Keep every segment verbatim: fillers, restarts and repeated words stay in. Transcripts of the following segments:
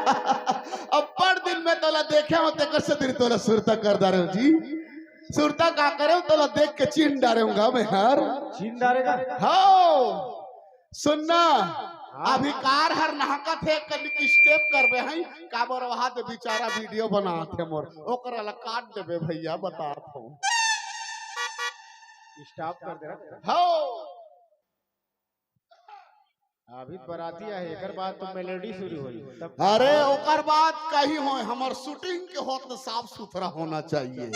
अब्बड़ दिन में तोला देखे हों, तेकर से दिन तोला सुरता कर डारे हों जी। सुरता का करे हों, तोला देख के चीन डारे हों गा मैं हर। चीन डारेगा? हव। सुन ना, हाँ। अभी कार हर नहकत हे, कनिक step करबे हई, काबर वहां ते बेचारा video बनात हे मोर, ओकरा ला काट देबे भैया, बतात हों। Stop कर दे रहा। हव। अभी तो बराती आहे, एकर बाद तो melody शुरू होई। तब अरे, ओकर बाद कहीं होय, हमर shooting के होत तो साफ सुथरा होना चाहिए।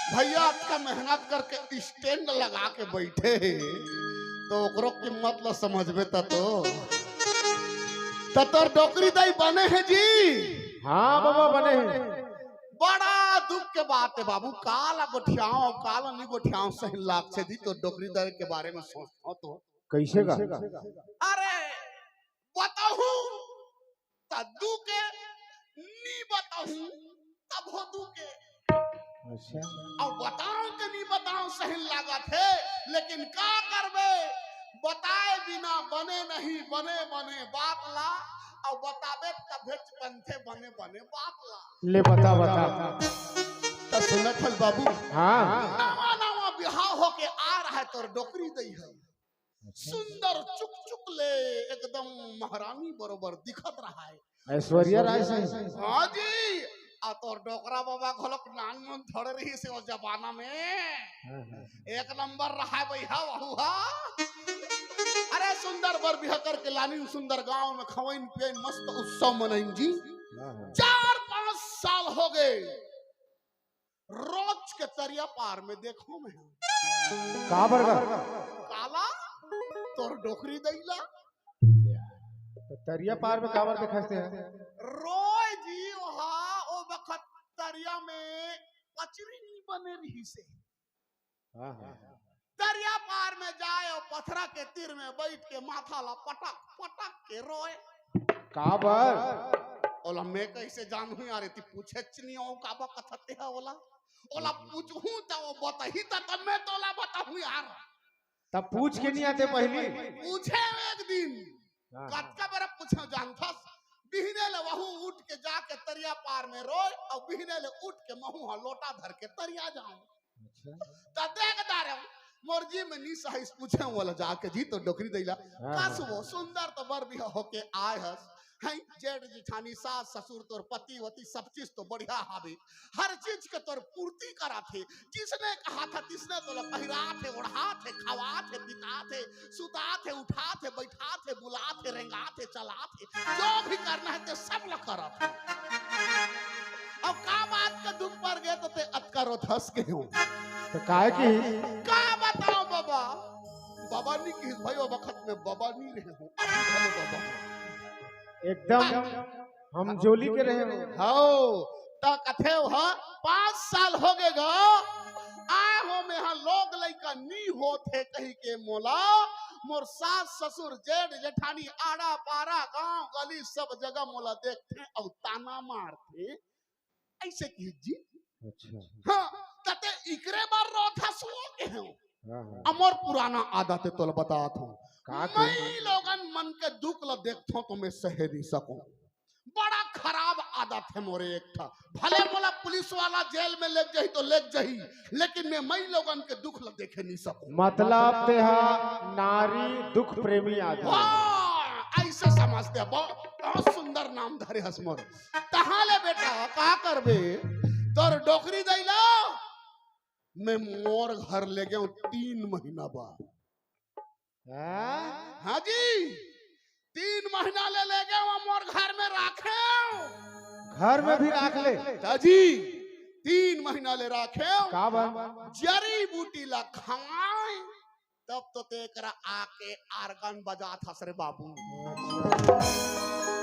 भैया अतका मेहनत करके stand लगा के बैठे हे, तो ओकरो कीमत ला समझबे त तो। त तोर डोकरी दाई बने हे जी? हाँ बाबा, बने हे। बड़ा दुख के बात हे बाबू, काला गोठियाओं, काला नी गोठियाओं, सही लागथे जी। तोर डोकरी दाई के बारे में सोचथों तो। कैसे गा? अरे, बताहूं त दू के, नी बताहूं तभो दू के। अच्छा। अउ बताओं के नी बताओं सही लागत हे, लेकिन का करबे, बताए बिना बने नहीं बने बने बात ला, अउ बताबे तभेच बनथे बने बने बात ला। ले बता, बता। त सुनत हस बाबू? हाँ। नवा नवा बिहाव होके आ रहा हे तोर डोकरी दई हे। अच्छा। सुंदर चुकचुक ले एकदम महारानी बरोबर दिखत रहा हे। ऐश्वर्या राय से? हाँ जी। अउ तोर डोकरा बाबा घलोक नानमुन थोड़े रहिसे ओ जमाना में। हाँ, हाँ। एक नंबर रहा हे भैया वहू हा। अरे सुंदर बर बिहा करके लानिन सुंदर गांव में खवइन पियइन मस्त उत्सव मनइन जी। हाँ, हाँ। चार पांच साल होगे। रोज के तरिया पार में देखों मैं। काबर गा? काला, तोर डोकरी दई ला। त तरिया पार में काबर देखाथे? रोज जी, ओहा, ओ बखत तरिया में कचरी नी बने रहिसे। हाँ, हाँ। तरिया पार में जाय अउ पथरा के तीर में बइठ के माथा ला पटक पटक के रोय। काबर? ओला मैं कइसे जानहूं यार, एती पूछेच नी हों काबर कथस तेहा ओला। ओला पूछहूं त ओ बताही त तब मैं तोला बताहूं यार। तब पूछ के नी आते पहिली? पूछेंव एक दिन। हाँ। कतका बेरा पूछेंव जानथस? बिहने ले वहू उठ के जाके तरिया पार में रोय अउ बिहने ले उठ के महूं हा लोटा धर के तरिया जांव। अच्छा। त देख डारेंव, मोर जी में नी सहिस, पूछेंव ओला जाके, जी तोर डोकरी दई ला। हाँ, कस हाँ। वो सुंदर तो बर बिहा होके आय हस, हैं, जेठ जेठानी, सास ससुर, तोर पति वति, सब चीज तो बढ़िया हावे, हर चीज के तोर पूर्ति कराथे, जिसने कहाथा तिसने तोला पहिराथे, ओढ़ाथे, खवाथे, पिताथे, सुताथे, उठाथे, बइठाथे, बुलाथे, रेंगाथे, चलाथे, जो भी करना हे ते सब ला करथे। अब का बात के दुख पर गे त ते अतका रोथस के हो? त काय किहिस? का बताओं बाबा, बाबा नी किहिस भाई, ओ बखत में बाबा नी रहे हों, अभी भले बाबा हों। एकदम हम जोली के रहे हों। हव, त कथे हो, पांच साल होगे गा, आय हों मैं हा, लोग लइका नी होत हे कहिके मोला मोर सास ससुर जेठ जेठानी आड़ा पारा गांव गली सब जगह मोला देखथे अउ ताना मारथे, अइसे किहिस जी। अच्छा। हाँ, त ते इकरे बर रोथस वो के हो। हाँ, हाँ। अउ मोर पुराना आदत हे, तोला बतात हों। का मैं कही? लोगन मन के दुख ला देखथों त मैं सहे नी सकों। बड़ा खराब आदत हे मोरे एक ठा। भले मोला पुलिस वाला जेल में लेग जाही त लेग जाही, लेकिन मैं माई लोगन के दुख ला देखे नी सकों। मतलब तेहा नारी दुख प्रेमी आदमी। वाह, अइसे समझ दे, बहुत, बहुत सुंदर नाम धरे हस मोर। तहां ले बेटा, का करबे? तोर डोकरी दई ला, मैं मोर घर लेगेंव तीन महीना बाद। हाँ? हाँ जी, तीन महीना ले लेगेंव मोर घर में राखेंव। घर में भी राख ले? हाँ जी, तीन महीना ले राखेंव। काबर? जड़ी बूटी ला खवाएं, तब तो ते एकरा आके organ बजाथस रे बाबू।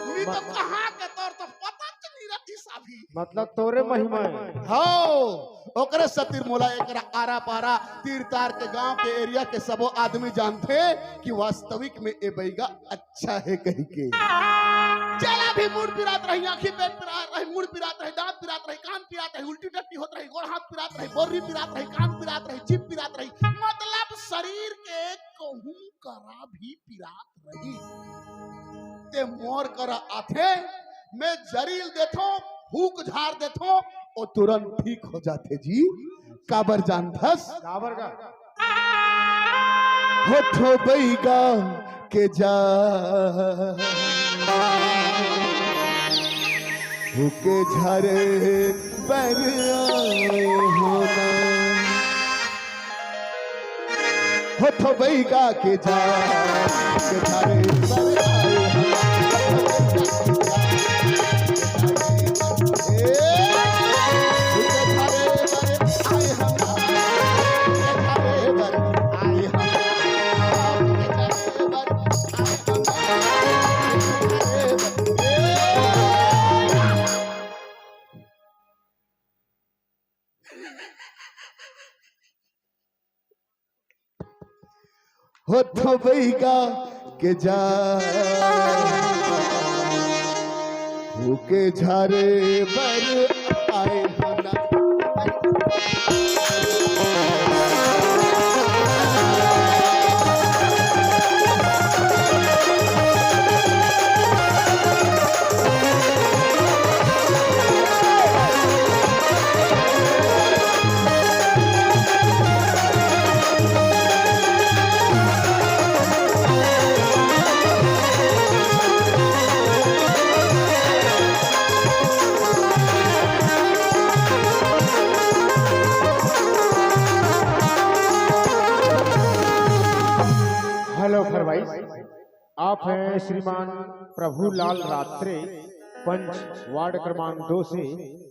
नी तो कहां के तोर तो पता च नी रहिस अभी। मतलब तोरे महिमा हे। हव, ओकरे सतिर मोला एकरा आरा पारा तीर तार के गांव के area के सबो आदमी जानथे कि वास्तविक में ए बइगा अच्छा हे कहिके। चला भी मुड़ पिरात रही, आंखी पेट पिरात रही, मुड़ पिरात रही, दांत पिरात रही, कान पिरात रही, उल्टी टट्टी होत रही, गोड़ हाथ पिरात रही, बोर्री पिरात रही, कान पिरात रही, जीभ पिरात रही, मतलब शरीर के कहूं करा भी पिरात रही। ते मोर करा आथे, मैं जरी ल देथों, फूंक झार देथों, वो तुरंत ठीक हो जाथे जी। काबर जानथस? काबर का? होठो बइगा के जा, फूंके झारे बर आए हो ना। होठो बइगा के जा, के झारे बर आए हो। ए, के झारे बर आए हो। के झारे बर आए हो। के झारे बर आए हो। के झारे बर, ए। होठो बइगा के जा, फूंके झारे बर आए हो ना। हेलो फरवाइश, आप हैं श्रीमान प्रभुलाल रात्रे, पंच, वार्ड क्रमांक दो से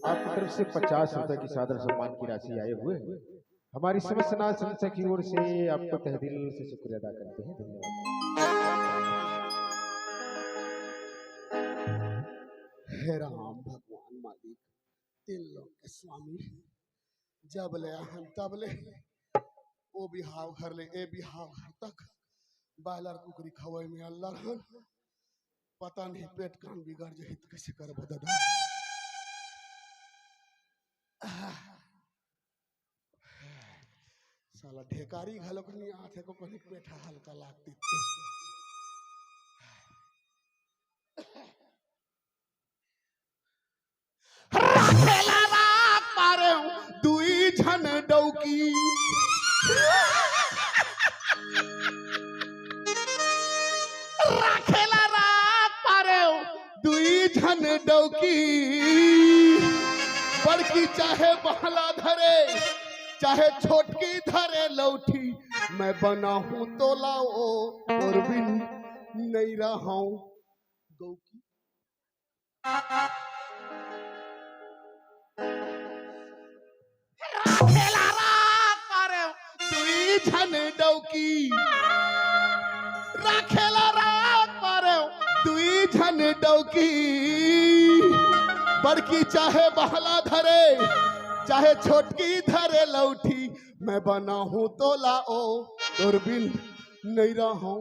आपकी तरफ से पचास रुपए की सादर सम्मान की राशि आए हुए हैं। हमारी समस्त नाच संस्था की ओर से आपको तहे दिल से शुक्रिया अदा करते हैं। धन्यवाद। हे राम भगवान मालिक, तीन लोक के स्वामी, जब ले आहन तब ले ओ बिहाव घर ले ए बिहाव घर तक बायलर कुकरी खवई में अल्लर हन। पता नहीं पेट कान बिगड़ जाही त कइसे करबो दादा। साला ढेकारी घलोक नहीं आथे को कहीं पेट हल्का लागती तो। राखेला राख पारेंव दुई झन डौकी। राखेला राख पारेंव दुई झन डौकी। बड़की चाहे बहला धरे, चाहे छोटकी धरे लौठी, मैं बनाहूं तोला ओ तोर बिन नइ रहंव गौकी। राखेला राख पारेंव दुई झन डौकी। राखेला राख पारेंव दुई झन डौकी। बड़की चाहे बहला धरे, चाहे छोटकी धरे लौठी, मैं बनाहूं तोला ओ तोर बिन नइ रहंव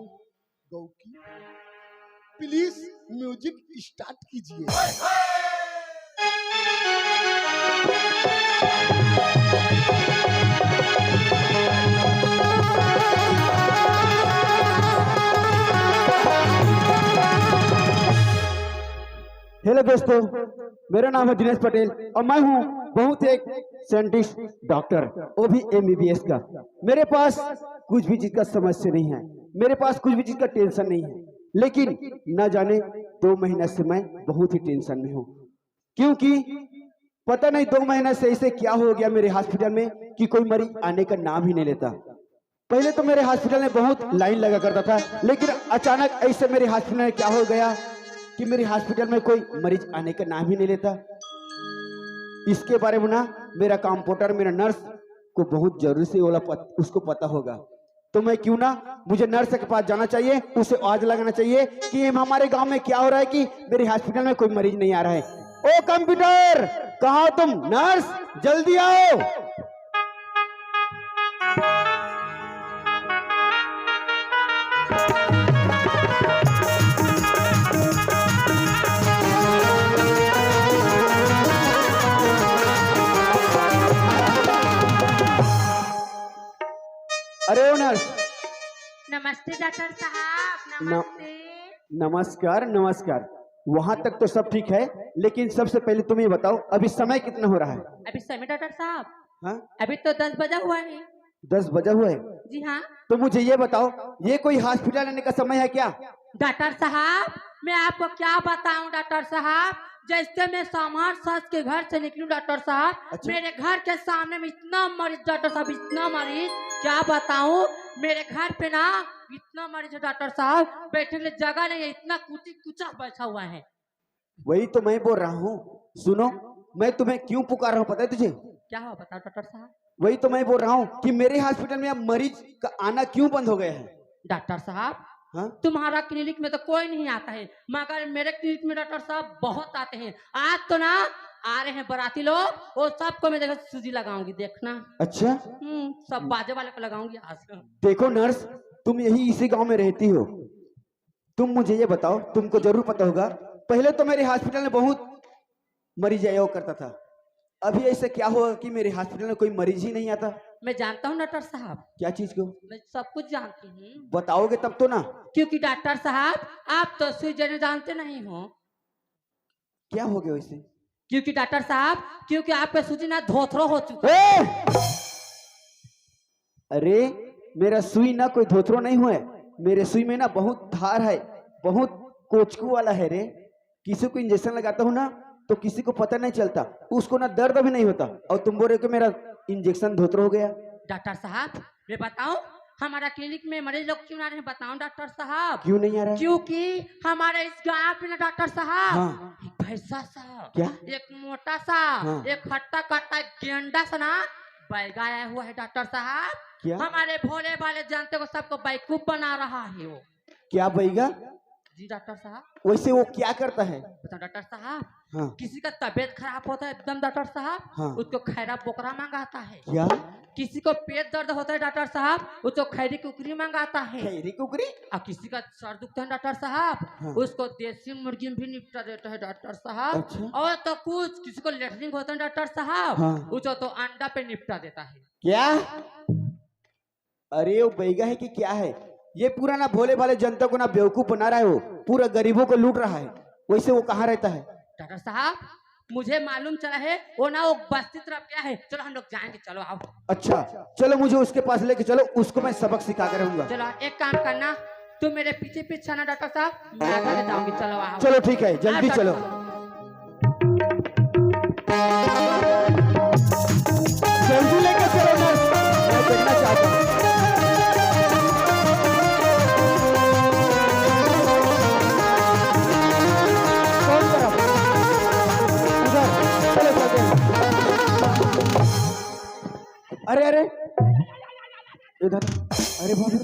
गौकी। प्लीज म्यूजिक स्टार्ट कीजिए। हेलो दोस्तों, मेरा नाम है दिनेश पटेल और मैं हूँ बहुत एक साइंटिस्ट डॉक्टर, वो भी एमबीबीएस का। मेरे पास कुछ भी चीज का समस्या नहीं है, मेरे पास कुछ भी चीज का टेंशन नहीं है, लेकिन न जाने दो महीना से मैं बहुत ही टेंशन में हूँ, क्योंकि पता नहीं दो महीना से ऐसे क्या हो गया मेरे हॉस्पिटल में कि कोई मरीज आने का नाम ही नहीं लेता। पहले तो मेरे हॉस्पिटल में बहुत लाइन लगा करता था, लेकिन अचानक ऐसे मेरे हॉस्पिटल में क्या हो गया कि मेरे हॉस्पिटल में कोई मरीज आने का नाम ही नहीं लेता। इसके बारे में ना मेरा कंपाउंडर, मेरा नर्स को बहुत जरूरी से वाला पत, उसको पता होगा। तो मैं क्यों ना, मुझे नर्स के पास जाना चाहिए, उसे आवाज लगाना चाहिए कि ये हमारे गांव में क्या हो रहा है कि मेरे हॉस्पिटल में कोई मरीज नहीं आ रहा है। ओ कंपाउंडर, कहाँ हो तुम? नर्स, जल्दी आओ। अरे ओ नर्स। नमस्ते डॉक्टर साहब, न-, नमस्ते। नमस्कार, नमस्कार। वहां तक तो सब ठीक है, लेकिन सबसे पहले तुम ये बताओ, अभी समय कितना हो रहा है? अभी समय, डॉक्टर साहब, हाँ? अभी तो दस बजा हुआ है। दस बजा हुआ है? जी हाँ। तो मुझे ये बताओ, ये कोई हॉस्पिटल आने का समय है क्या? डॉक्टर साहब, मैं आपको क्या बताऊं डॉक्टर साहब, जैसे मैं सामान सास के घर से निकलूं डॉक्टर साहब, अच्छा। मेरे घर के सामने में इतना मरीज डॉक्टर साहब, इतना मरीज, क्या बताऊं। मेरे घर पे ना इतना मरीज है डॉक्टर साहब, बैठने के लिए जगह नहीं है, इतना कुची कुचा बैठा हुआ है। वही तो मैं बोल रहा हूँ। सुनो, मैं तुम्हें क्यों पुकार रहा हूँ, पता है तुझे? क्या हुआ, बताओ डॉक्टर साहब। वही तो मैं बोल रहा हूँ कि मेरे हॉस्पिटल में अब मरीज का आना क्यों बंद हो गया है? डॉक्टर साहब, हाँ? तुम्हारा क्लिनिक में तो कोई नहीं आता है, मगर मेरे क्लिनिक में डॉक्टर साहब बहुत आते हैं। आज तो ना आ रहे हैं बाराती लोग, वो सबको मैं देखो सूजी लगाऊंगी, देखना। अच्छा। हम्म, सब बाजे वाले को लगाऊंगी आज। देखो नर्स, तुम यही इसी गांव में रहती हो, तुम मुझे ये बताओ, तुमको जरूर पता होगा, पहले तो मेरे हॉस्पिटल में बहुत मरीज आया करता था, अभी ऐसा क्या हुआ कि मेरे हॉस्पिटल में कोई मरीज ही नहीं आता? मैं जानता हूँ डॉक्टर साहब। क्या चीज को? मैं सब कुछ जानती हूँ। बताओगे तब तो ना। क्योंकि डॉक्टर साहब, आप तो सुई जने जानते नहीं हो। क्या हो गया वैसे? क्योंकि डॉक्टर साहब, क्योंकि आपके सूजी ना धोथरो हो चुका है। ए! अरे, मेरा सुई ना कोई धोथरो नहीं हुआ है, मेरे सुई में ना बहुत धार है, बहुत कोचकू वाला है रे। किसी को इंजेक्शन लगाता हूँ ना, तो किसी को पता नहीं चलता, उसको ना दर्द भी नहीं होता, और तुम बोल रहे हो कि मेरा इंजेक्शन धोथरो हो गया। डॉक्टर साहब, मैं बताऊं, हमारा क्लिनिक में मरीज लोग क्यों ना रहे, बताऊं डॉक्टर साहब? क्यों नहीं आ रहा है? क्योंकि हमारे इस गांव में ना डॉक्टर साहब, हाँ। एक भैंसा सा, क्या? एक मोटा सा, हाँ। एक हट्टा कट्टा गेंडा सा ना बैगा आया हुआ है डॉक्टर साहब। क्या? हमारे भोले भाले जनते को, सबको बेवकूफ बना रहा है वो। क्या बैगा? जी डॉक्टर साहब। वैसे वो क्या करता है? बताओ डॉक्टर साहब, हाँ। किसी का तबीयत खराब होता है एकदम डॉक्टर साहब, हाँ। उसको खैरा बोकरा मंगाता है। क्या? किसी को पेट दर्द होता है डॉक्टर साहब, उसको खैरी कुकरी मंगाता है। खैरी कुकरी? और किसी का सर दुखता है डॉक्टर साहब, हाँ। उसको देसी मुर्गी में भी निपटा देता है डॉक्टर साहब। अच्छा। और तो कुछ, किसी को लेटरिन होता है डॉक्टर साहब, हाँ। उसको तो अंडा पे निपटा देता है। क्या? अरे, वो बैगा है कि क्या है? ये पूरा ना भोले भाले जनता को ना बेवकूफ बना रहा है, वो पूरा गरीबों को लूट रहा है। वैसे वो कहाँ रहता है? डॉक्टर साहब, मुझे मालूम चला है, वो ना वो बस्ती तरफ गया है। चलो हम लोग जाएंगे, चलो आओ। अच्छा, चलो मुझे उसके पास लेके चलो, उसको मैं सबक सिखा के रहूंगा। चलो एक काम करना, तुम मेरे पीछे पीछे आना डॉक्टर साहब, मैं आगे ले जाऊंगी। चलो आओ। चलो ठीक है, जल्दी आओ चलो। डॉक्टर साहब। जल्दी लेके चलो नर्स, मैं देखना चाहता हूँ। कौन तरफ? उधर। चलो चलते हैं। अरे अरे, इधर। अरे बाप रे।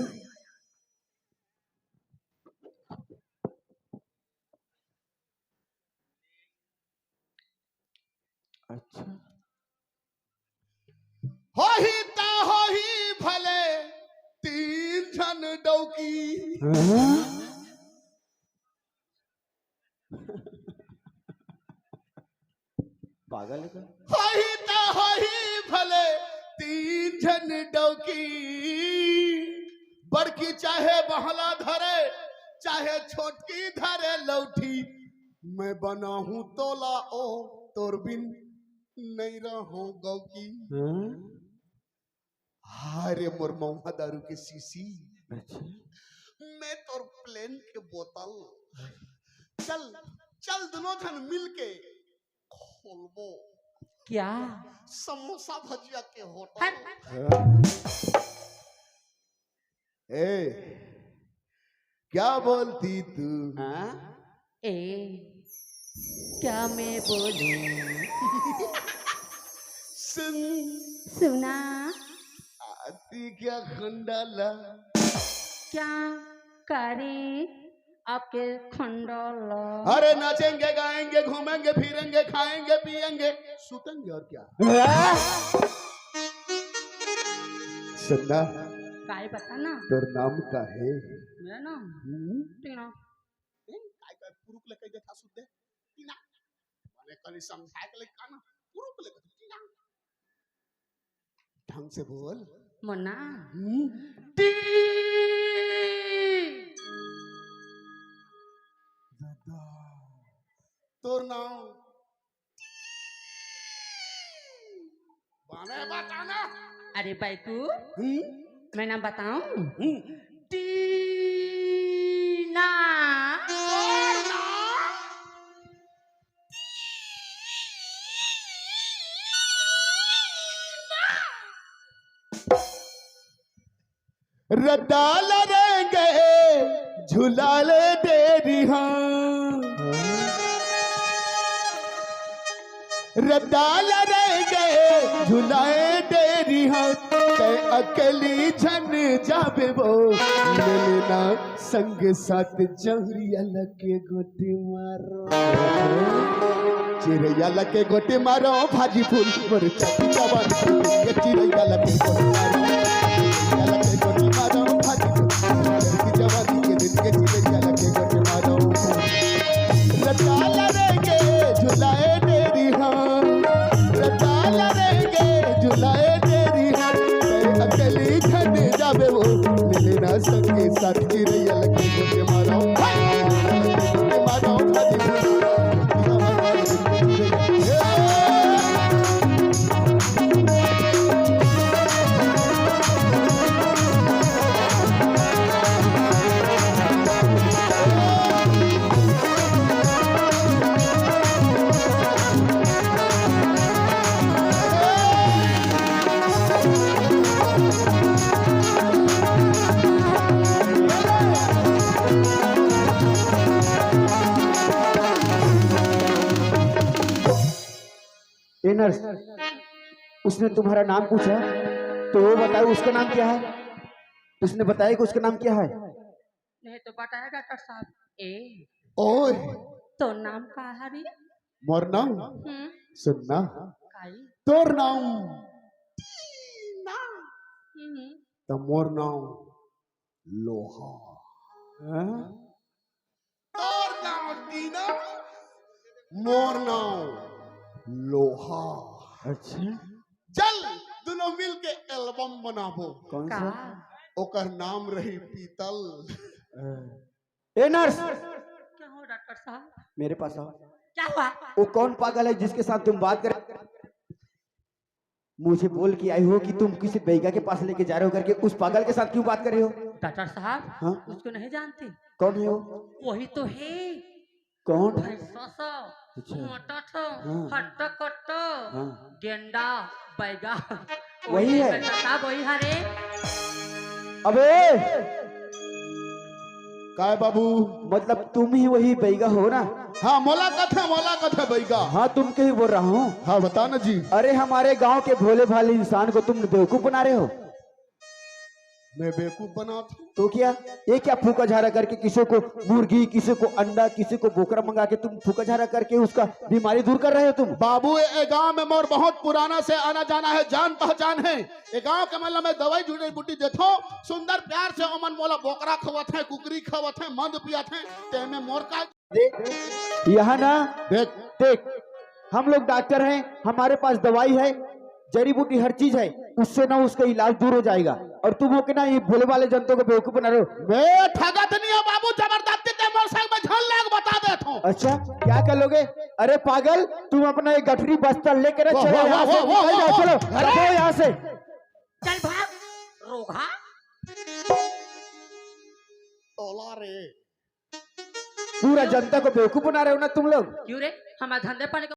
अच्छा। होही ता होही भले तीन झन डौकी। हाँ? पागल है क्या? होही ता होही भले तीन झन डौकी, बड़की चाहे बहला धरे, चाहे छोटकी धरे लौठी, मैं बनाहूं तोला ओ तोर बिन नहीं रहूं गौकी। हाँ? हाय रे मोर मऊहा दारू के शीशी, अच्छा। मैं तोर प्लेन के बोतल। चल, चल दोनों झन मिल के खोलबो। क्या? समोसा भजिया के होटल। हट। ए, क्या बोलती तू? हाँ? ए, क्या मैं बोलूं? सुन। सुना। आती क्या खंडाला? क्या करें आपके खंडाला? अरे नाचेंगे, गाएंगे, घूमेंगे, फिरेंगे, खाएंगे, पिएंगे, सुतेंगे और क्या? हाँ? सुनना। काय बता ना। तोर नाम का है? मेरा नाम? हम्म? टीना। ए, काय काय पुरुख ले कह दे था सुन दे। टीना। माने कनी समझाए के लइका ना, पुरुख ले कह दे टीना। ढंग से बोल। मोना। हम्म? टी। दादा। तोर नाम बने बताना। अरे बैकू, हम्म? मैं नाम बताऊं? हम्म। टीना। तोर नाम? रद्दा ल रेंगे झुला ले दे रिहा। रद्दा ल रेंगे झुलाए दे रिहा। तै अकेली झन जाबे वो, ले लेना संग साथ जहरिया लके गोटी मारो। चिरैया लके गोटी मारो, भाजी फूल मोर चटी जवान के दिन के चिरैया लके गोटी मारो। चिरैया लके गोटी मारो, भाजी फूल मोर चटी जवान के दिन के चिरैया लके गोटी मारो। रताल रे के झुलाए डेरी हाँ, रताल रे के झुलाए डेरी हाँ। अकेली झन जाबे वो, ले लेना संगे साथ चिरैया लगे गोटे मारो। हाय! गोटे मारो, भाजी फूल। ए नर्स, उसने तुम्हारा नाम पूछा, तो वो बताओ उसका नाम क्या है? उसने बताया कि उसका नाम क्या है? नहीं तो बताया डॉक्टर साहब। ए, ओए, तो नाम का है रे? मोर नाम? हम्म। सुनना, काई? तोर नाम टीना, हम्म। तो मोर नाम लोहा। हाँ? तोर नाम टीना, मोर नाम लोहा। अच्छा। चल, दोनों मिल के एल्बम बनाबो। कौन का? सा? ओकर नाम रही पीतल। ए नर्स, क्या हो डॉक्टर साहब? मेरे पास आओ। क्या हुआ? वो कौन पागल है जिसके साथ तुम बात कर? मुझे बोल के आई हो कि तुम किसी बैगा के पास लेके जा रहे हो करके, उस पागल के साथ क्यों बात कर रहे हो? डॉक्टर साहब, हाँ? उसको नहीं जानते? कौन है वो? वही तो है। कौन? भैंसा सा, अच्छा। मोटा ठो, हाँ। हट्टा कट्टा, हाँ। गेंडा, बैगा। वही है। डॉक्टर साहब, वही हरे। अबे! काय बाबू? मतलब तुम ही वही बैगा हो ना? हाँ, मोला कथे, मोला कथे बैगा। हाँ, तुमके ही बोल रहा हूँ। हाँ, बता ना जी। अरे, हमारे गांव के भोले भाले इंसान को तुम बेवकूफ बना रहे हो। मैं बेवकूफ बनात हूँ? तो क्या, ये क्या फूका झारा करके किसी को मुर्गी, किसी को अंडा, किसी को बोकरा मंगा के तुम फूका झारा करके उसका बीमारी दूर कर रहे हो तुम? बाबू, ए, ए गांव में मोर बहुत पुराना से आना जाना है, जान पहचान है। ए गांव के मन ला मैं दवाई जड़ी बूटी देथो, सुंदर प्यार से ओमन मोला बोकरा खवत है, कुकरी खवत है, मद पियात है, ते में मोर का? यहाँ ना देख। देख, हम लोग डॉक्टर हैं, हमारे पास दवाई है, जड़ी बूटी हर चीज है, उससे ना उसका इलाज दूर हो जाएगा। और तुम हो के ना ये भोले भाले जनता को बेवकूफ बना रहे हो। मैं ठगत नहीं हूँ बाबू, जबरदस्ती ते मोर संग में झन लाग बता देत हूँ। अच्छा, क्या कर लोगे? अरे पागल, तुम अपना एक गठरी बस्ता लेके ना वाह, चलो वाह, यहाँ से, वाह, वाह, निकल जाओ, वाह, चलो, वाह। अरे! चलो यहाँ से। चल भाग, रोगहा। तोला रे। पूरा जनता को बेवकूफ बना रहे हो ना तुम लोग। क्यों रे? हमारे धंधे पानी का